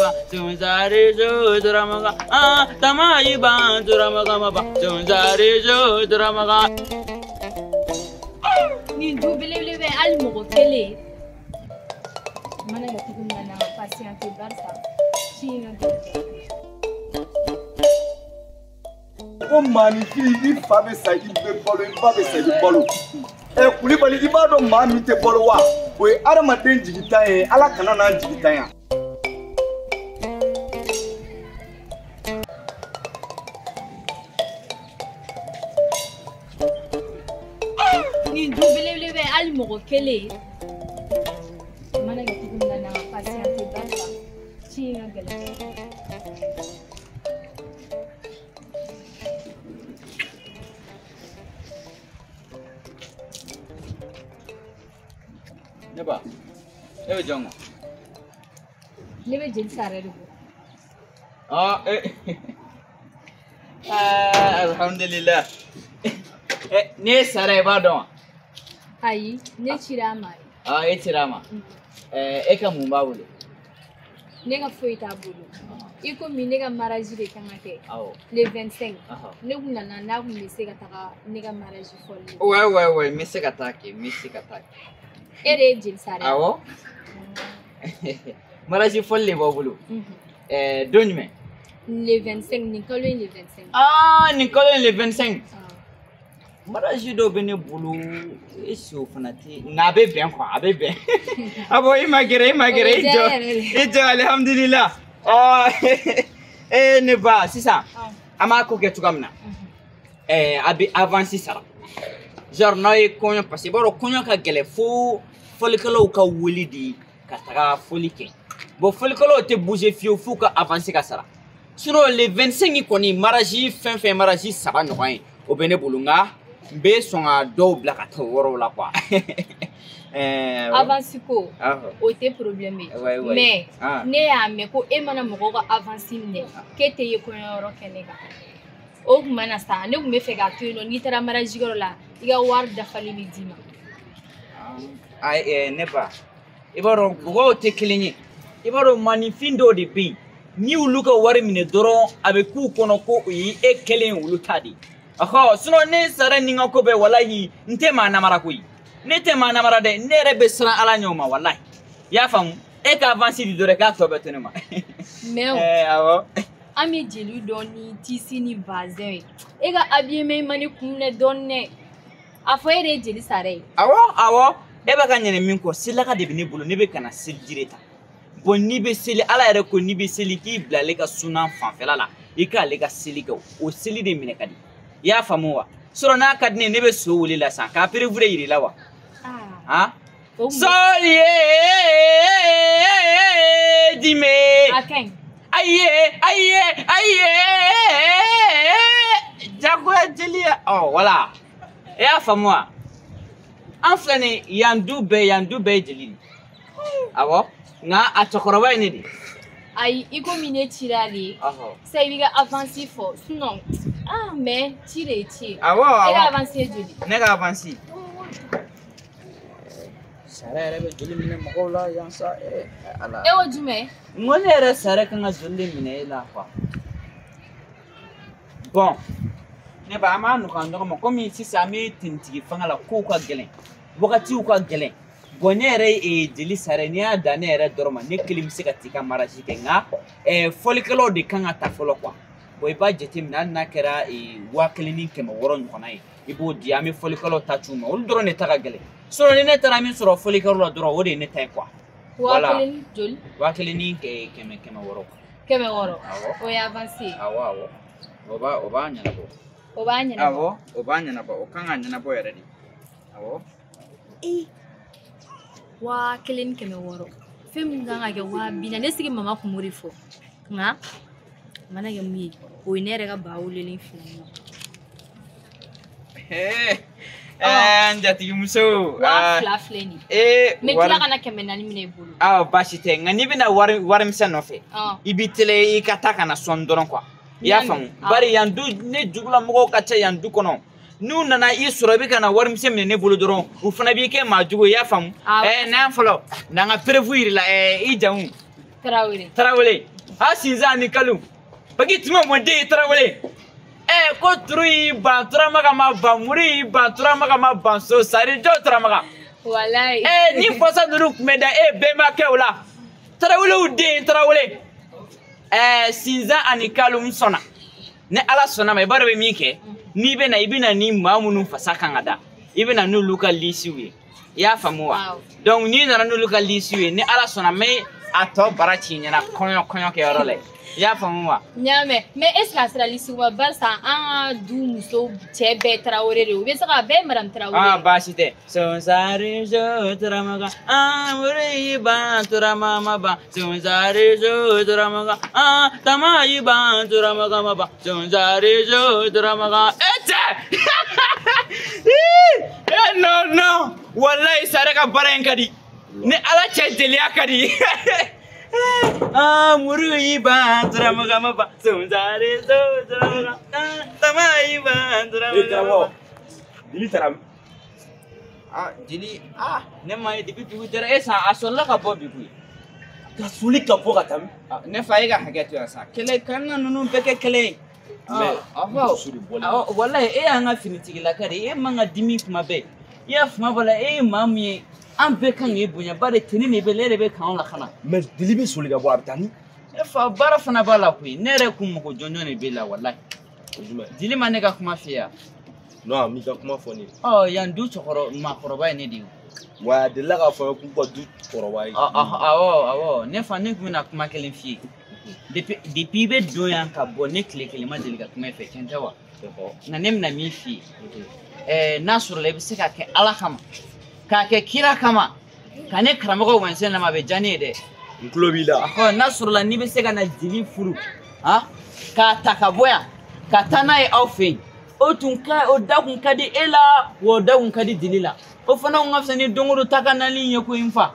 ma Sunzare zo dramaga ah tamayi ban dramaga ma ba Sunzare zo dramaga. Ni du belebelebe hali mɔgɔ kelen mana kɛ cogo min na patiente barisa ci in ka gɛlɛn. Ko maanifin i fa bɛ sa i bɛ balo i ba bɛ sa i bɛ balo. Ɛ Kulibali i b'a dɔn maa min tɛ balo wa? O ye adamaden jigitan ye, Ala kana n'an jigitanya. Nin du belebelebe hali mɔgɔ kelen mana kɛ cogo min na patiente barisa ci in ka gɛlɛn. Ne ba, e bɛ jɔn kɔ? Ne bɛ jeli sara de bɔ. Ah, ah, alhamdulillah. Ne ye sara ye, i b'a dɔn wa? Ayi, ne cira a ma. Ah, e cira a ma. E ka mun b'a bolo? Ne ka foyi t'a bolo. I komi ne ka mariage de kan ka kɛ. Awɔ. Le 25. Ne kun nana n'a kun bɛ se ka taga ne ka mariage fɔli. Ouais, ouais, ouais, n bɛ se ka taa kɛ, n bɛ se ka taa kɛ. E de ye jeli sara ye? Awɔ. Mariage fɔli de b'aw bolo? Don jumɛn? Le 25, nin kalo in le 25. Ah, nin kalo in le 25. Mariage dɔw bɛ ne bolo, est-ce o fana tɛ, nka a bɛ bɛn quoi, a bɛ bɛn. Ah bon, i ma gɛrɛ, i ma gɛrɛ, i jɔ, i jɔ, alihamudulila. Ne ba, sisan, an b'a ko kɛ cogoya min na, a bɛ avance sara. Genre n'aw ye kɔɲɔ, parce que i b'a dɔn kɔɲɔ ka gɛlɛn fo fɔlikɛlaw ka wele de ka taga fɔli kɛ. Bon, fɔlikɛlaw tɛ bouger fiyewu f'u ka avance ka sara. Sinon le 25 kɔni, mariage fɛn fɛn mariage 3 ɲɔgɔn ye, o bɛ ne bolo, nka n bɛ sɔn ka dɔw bila ka taa o yɔrɔw la quoi. Avance ko, o tɛ problème ye. Mais ne y'a mɛn ko e mana mɔgɔw ka avance minɛ k'e tɛ ye kɔɲɔyɔrɔ kɛnɛ kan. O tuma na sa, ne tun bɛ fɛ k'a to yen nɔ, n'i taara mariage yɔrɔ la, i ka wari dafalen bɛ d'i ma. Ayi, ne ba, i b'a dɔn mɔgɔw tɛ kelen ye. I b'a dɔn maninfin dɔw de bɛ yen, n'i y'olu ka wari minɛ dɔrɔn, a bɛ k'u kɔnɔ ko o ye e kelen ye olu ta de ye. Ɔhɔ, sinon ne sara ni n ka ko bɛɛ, walahi, n tɛ maa namara koyi. Ne tɛ maa namara dɛ, ne yɛrɛ bɛ siran Ala ɲɛ o ma, walahi. I y'a faamu? E ka avance di dɔrɔn, k'a tɔ bɛɛ to ne ma. Mais o. Awɔ. An bɛ jeli dɔn ni tisi ni bazɛn ye. E ka habillement ma ne kun minɛ dɔɔni dɛ. A fɔ e de ye jeli sara ye. Awɔ, awɔ. E bɛ ka ɲinɛ min kɔ, selaka de bɛ ne bolo, ne bɛ ka na seliji de ta. Bon, n'i bɛ seli, Ala yɛrɛ ko n'i bɛ seli k'i bila ale ka sunan fanfɛla la, i k'ale ka seli kɛ, o seli de minɛ ka di. I y'a faamu wa? Sɔrɔ n'a ka di ne ye, ne bɛ so wele la sisan k'a preuve yir'i la wa? Han? Sɔli ye dime. A ka ɲi. Ayiye, ayiye, ayiye. Jagoya jeliya. Ɔ, wala. I y'a faamu wa? An filɛ nin ye, yan du bɛɛ, yan du bɛɛ ye jeli de ye. Awɔ, nka a cɛkɔrɔba ye ne de. Ayi, i komi ne cira ale ye. Sisan i b'i ka avance fɔ, sinon, ah mais ci de ye ci ye. Awɔ, awɔ. E ka avance ye joli? Ne ka avance. Sara yɛrɛ bɛ joli minɛ mɔgɔw la yan sa, Ala. E ko jumɛn? N ko ne yɛrɛ sara kan ka joli de minɛ e la quoi. Bon, ne ba, an b'a nɔgɔya ɲɔgɔn ma komi sisan an bɛ tenitigi fanga la, kow ka gɛlɛn, wagatiw ka gɛlɛn. Bon, ne yɛrɛ ye jeli sara ye, n'i y'a dan ne yɛrɛ dɔrɔn ma, ne kelen bɛ se ka t'i ka mariage kɛ, nka fɔlikɛlaw de kan ka ta fɔlɔ quoi. Bon, i b'a jateminɛ hali n'a kɛra 1600 ɲɔgɔnna ye, i b'o di, an bɛ fɔlikɛlaw ta c'u ma, olu dɔrɔn de ta ka gɛlɛn. Sinon ni ne taara min sɔrɔ fɔlikɛyɔrɔ la dɔrɔn, o de ye ne ta ye quoi. 1000 ni joli? 1600. 600. Awɔ. O ye avance ye. Awɔ, awɔ. O b'a ɲɛnabɔ. O b'a ɲɛnabɔ. Awɔ, o b'a ɲɛnabɔ, o kan ka ɲɛnabɔ yɛrɛ de. Awɔ. Ee, 1600. Fɛn min kan ka kɛ 40,000, ne sigi mama kun b'o de fɔ. Nka a mana kɛ mun ye, o ye ne yɛrɛ ka ba welelen filɛ nin ye. N jatigimuso. 2000 filɛ nin ye. N bɛ tila ka na 400 minɛ i bolo. Awɔ, baasi tɛ, nka n'i bɛna warimisɛn nɔfɛ, i b'i teliya i ka taa ka na sɔn dɔrɔn quoi. I y'a faamu? Bari yan du, ne jugulamɔgɔw ka ca yan du kɔnɔ. N'u nana i sɔrɔ i bɛ ka na warimisɛn minɛ ne bolo dɔrɔn, u fana b'i kɛ maa jugu ye, i y'a faamu? N'an fɔlɔ, n'an ka preuve yir'i la, i jamu? Tarawele. Tarawele. Ha sinzan ni kalu. Bagi tuma mɔden Tarawele. Ko turu y'i ban Turamaga ma ban muru y'i ban Turamaga ma ban so sari jɔ Turamaga. Walayi. Ni fasa ninnu tun bɛ da e bɛnbakɛw la. Tarawelew den Tarawele. Sinzan ani kalu n sɔnna. Ni Ala sɔnna ma i b'a dɔn bɛ min kɛ. N'i bɛ na i bɛ na ni maa minnu fasa kan ka da. I bɛ na n'olu ka lisiw ye. I y'a faamu wa? Donc n'i nana n'olu ka lisiw ye ni Ala sɔnna n bɛ a tɔ bara ci ɲɛna kɔɲɔ kɛyɔrɔ la. I y'a faamu wa? N y'a mɛn mais est ce que a sera lisiw ma barisa an ka du musow cɛ bɛɛ Tarawele de ye u bɛ se ka bɛɛ madame Tarawele. Ah baasi tɛ. Sonsari jo Turamaga ah muru y'i ban Turama ma ban sonsari jo Turamaga ah tama y'i ban Turamaga ma ban sonsari jo Turamaga e cɛ. Non non walayi Sare ka baara in ka di ni Ala cɛ jeliya ka di. Ah muru y'i ban Turamaga ma ban sonsari jo Turamaga ah tama y'i ban Turamaga ma ban. Jeli taara min? Ah jeli ah ne ma ye depuis dugu jɛra e san a sɔrɔla ka bɔ bi koyi. Ka soli ka bɔ ka taa min? Ne fa e ka hakɛ to yan sa kɛlɛ kana ninnu bɛɛ kɛ kɛlɛ ye. Walayi e y'an ka finitigilaka de ye e man ka dimi kuma bɛɛ i y'a faamu b'a la e ye maa min ye an bɛɛ kan k'e bonya bari tenue de bɛ e de bɛ k'anw lakana. Mais jeli bɛ soli ka bɔ a bɛ taa ni? Ne fa baara fana b'a la koyi ne yɛrɛ kun mɔgɔ jɔnjɔn de b'e la walayi. Jeli ma ne ka kuma f'i ye wa? Non a m'i ka kuma fɔ ne ye. Ɔ yan du cɛkɔrɔba maakɔrɔba ye ne de ye. Wa a delila k'a fɔ n ye k'u ka du kɔrɔba ye. Awɔ awɔ ne fa ne tun bɛna kuma kelen f'i ye. Depuis i bɛ don yan ka bɔ ne tile kelen ma deli ka kuma i fɛ tiɲɛ tɛ wa? Nka ne bɛna min f'i ye n'a sɔrɔla i bɛ se ka kɛ Ala kama k'a kɛ kira kama ka ne karamɔgɔ Wɛnsɛn lamɛn a bɛ diya ne ye dɛ. N tulo b'i la. N'a sɔrɔla n'i bɛ se ka na jeli furu k'a ta ka bɔ yan ka taa n'a ye aw fɛ yen o tun ka o da kun ka di e la wa o da kun ka di jeli la o fana kun ka fisa ni don o don ta ka nali ye koyi n fa.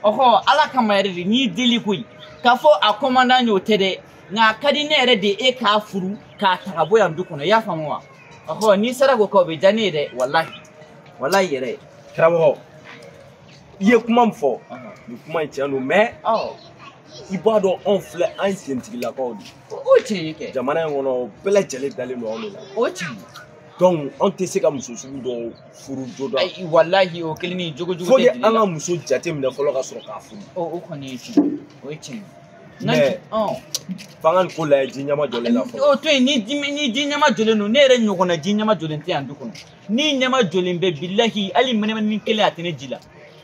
Ala kama yɛrɛ de n'i deli koyi. K'a fɔ a commandant y'o tɛ dɛ nka a ka di ne yɛrɛ de e k'a furu k'a ta ka bɔ yan du kɔnɔ i y'a faamu wa? N'i sera k'o kɛ o bɛ diya ne ye dɛ walahi walahi yɛrɛ. Karamɔgɔ i ye kuma min fɔ nin kuma in tiɲɛ don mais i b'a dɔn anw filɛ an ye tentigilakaw de ye. O tiɲɛ ye kɛ. Jamana in kɔnɔ bɛɛ lajɛlen dalen don anw de la. O tiɲɛ ye. Donc anw tɛ se ka muso sugu dɔw furu joona. Ayi walahi o kelen ni jogo jugu tɛ jeli la. Fo an ka muso jate minɛ fɔlɔ ka sɔrɔ k'a furu. O kɔni ye tiɲɛ ye o ye tiɲɛ ye. Mais f'an ka nin ko lajɛ ji ɲɛma jɔlen la fɔlɔ. O to yen ni ji ɲɛma jɔlen don ne yɛrɛ ɲɔgɔnna ji ɲɛma jɔlen tɛ yan du kɔnɔ. Ni ɲɛma jɔlen bɛ bilahi hali mɛnɛmɛnɛni kelen a tɛ ne ji la.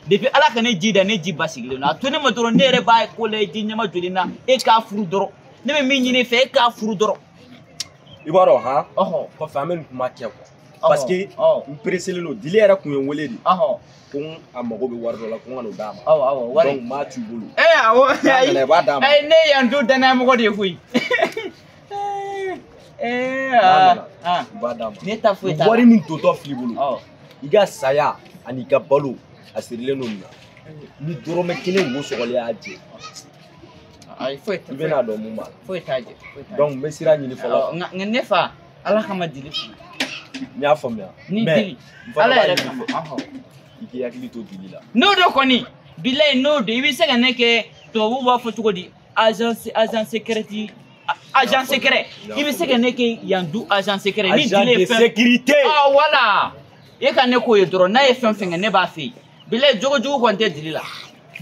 Depuis Ala ka ne ji da ne ji basigilen don a to ne ma dɔrɔn ne yɛrɛ b'a ko lajɛ ji ɲɛma jɔlen na e k'a furu dɔrɔn ne bɛ min ɲini i fɛ e k'a furu dɔrɔn. I b'a dɔn han kɔfɛ an bɛ nin kuma kɛ quoi parce que n pressélen don Dili yɛrɛ kun ye n wele de ko a mago bɛ wari dɔ la ko n ka n'o d'a ma. Awɔ wari donc n b'a t'u bolo. Awɔ n'a nana i b'a d'a ma. Ne ye yan du danayamɔgɔ de ye koyi. N'a nana i b'a d'a ma. Ne ta foyi t'a la. Wari min dontɔ fil'i bolo i ka saya ani i ka balo a sirilen don nin na ni dɔrɔmɛ kelen wo sɔgɔlen y'a jɛ. Ayi foyi tɛ. I bɛna dɔn mun b'a la. Foyi t'a jɛ. Donc n bɛ sira ɲini fɔlɔ. Nka ne fa Ala kama jeli fana. N y'a faamuya. Ni jeli Ala yɛrɛ kama. I k'i hakili to jeli la. N'o don kɔni bilayi n'o don i bɛ se ka ne kɛ tubabuw b'a fɔ cogo di agent secret agent secret i bɛ se ka ne kɛ yan du agent secret. Ni jeli ye fɛn. Agent de sécurité. Ah voilà e ka ne k'o ye dɔrɔn n'a ye fɛn fɛn kɛ ne b'a fɛ yen bilayi jogo jugu kɔni tɛ jeli la.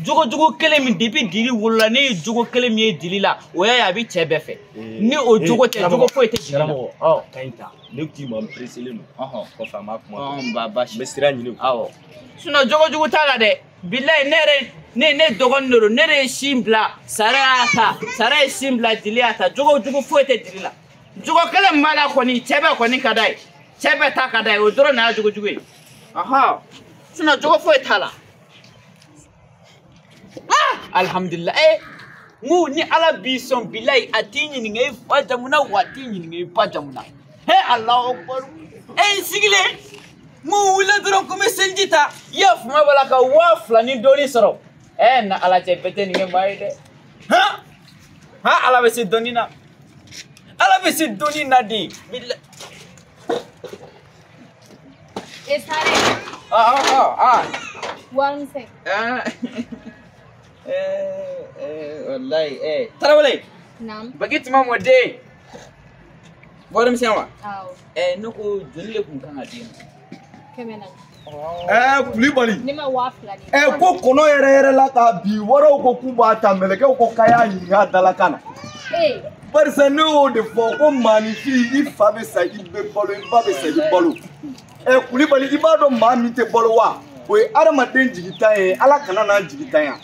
Jogo jugu kelen min depuis Dili wolola ne ye jogo kelen min ye Dili la o y'a ye a bɛ cɛ bɛɛ fɛ ni o jogo tɛ jogo foyi tɛ Dili la. Karamɔgɔ ka ɲi ta ne k'i ma n pressélen don kɔfɛ an b'a kuma. Baasi n bɛ sira ɲini. Awɔ sinon jogo jugu t'a la dɛ bilayi ne yɛrɛ ne dɔgɔnin de don ne de ye sin bila Sara y'a ta Sara ye sin bila Dili y'a ta jogo jugu foyi tɛ Dili la jogo kelen min b'a la kɔni cɛ bɛɛ kɔni ka d'a ye cɛ bɛɛ ta ka d'a ye o dɔrɔn de y'a jogo jugu ye sinon jogo foyi t'a la. Alhamdulillah n ko ni Ala b'i sɔn bilayi a t'i ɲininka i fa jamu na wa a t'i ɲininka i ba jamu na he Alahu akubaru n sigilen n ko wulila dɔrɔn ko n bɛ seliji ta i y'a faamuya b'a la ka 2000 ni dɔɔni sɔrɔ na Ala cɛ bɛɛ tɛ nin kɛ maa ye dɛ han Ala bɛ se dɔnni na Ala bɛ se dɔnni na de bilayi. Sare. Warimisɛn. Wallahi Tarawele. Naam. Bagi tuma mɔden. Warimisɛn wa? Awɔ. Ne ko joli de kun kan ka di ma? 400. Kulibali. Ne ma 2000 de. Ko kɔnɔ yɛrɛ yɛrɛ la k'a bi waraw ko k'u b'a ta mɛlɛkɛw ko k'a y'a ɲininka a dalakan na. Barisa ne y'o de fɔ ko maanifin i fa bɛ sa i bɛ balo i ba bɛ sa i bɛ balo. Kulibali i b'a dɔn maa min tɛ balo wa? O ye adamaden jigitan ye Ala kana n'an jigitanya.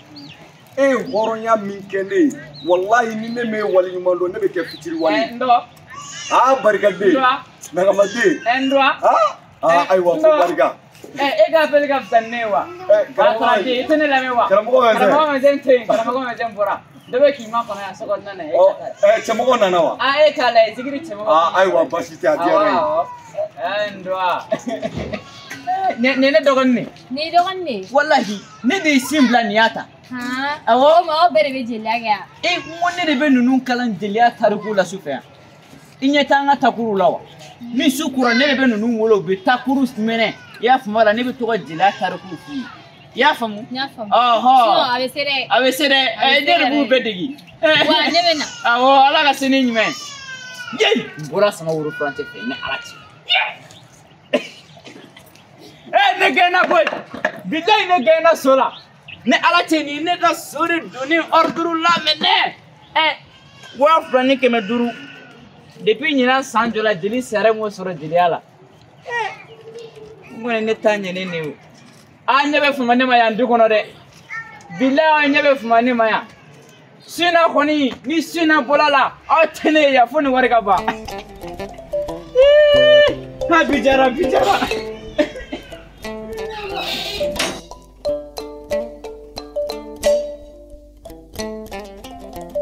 E ye hɔrɔnya min kɛ ne ye walahi ni ne m'e waleɲuman dɔn ne bɛ kɛ fitiriwale ye. N dɔ. Aa barikaden. Nagamaden. N dɔ. Aa ayiwa ko barika. E ka appel ka fisa ni ne ye wa? Karamɔgɔ i tɛ ne lamɛn wa? Karamɔgɔ bɛ Karamɔgɔ Mɛsɛn tɛ yen, karamɔgɔ Mɛsɛn bɔra. Dɔ bɛ k'i makɔnɔ yan so kɔnɔna na. Cɛmɔgɔ nana wa? Aa e k'a lajɛ zikiri cɛmɔgɔ. Aa ayiwa baasi tɛ a diyara n ye. Awɔ. N dɔ. Nin ye ne dɔgɔnin de ye. Nin ye dɔgɔnin de ye? Walahi ne de ye sin bila nin y'a ta. Awɔ. O ma aw bɛɛ de bɛ jeliya kɛ yan. N ko ne de bɛ ninnu kalan jeliya tariku la sufɛ yan. I ɲɛ t'an ka takuru la wa? Ni su kura ne de bɛ ninnu wele u bɛ takuru mɛnɛ. I y'a faamu la ne bɛ to ka jeliya tariku f'u ye. I y'a faamu? N y'a faamu. Ɔhɔ. Sinon a bɛ se dɛ. A bɛ se dɛ. Ne de b'u bɛɛ degi. Wa ne bɛ na. Awɔ Ala ka se ni ɲuman ye. Yeyi! N bɔra sama woro furancɛ fɛ ni Ala cɛ. Ne gɛnna koyi. Bilayi ne gɛnna so la. Ni Ala cɛ nin ne ka so de donni ordre la mɛnɛ. 2500. Depuis ɲinan san jɔ la jeli sɛrɛ m'o sɔrɔ jeliya la. N kɔni ne ta ɲɛnen de ye o. A ɲɛ bɛ fama ne ma yan du kɔnɔ dɛ. Bilayi aw ɲɛ bɛ fama ne ma yan. Sina kɔni ni sina bɔla la aw tɛ ne ye yan fo ni wari ka ban. Ha bi jara bi jara.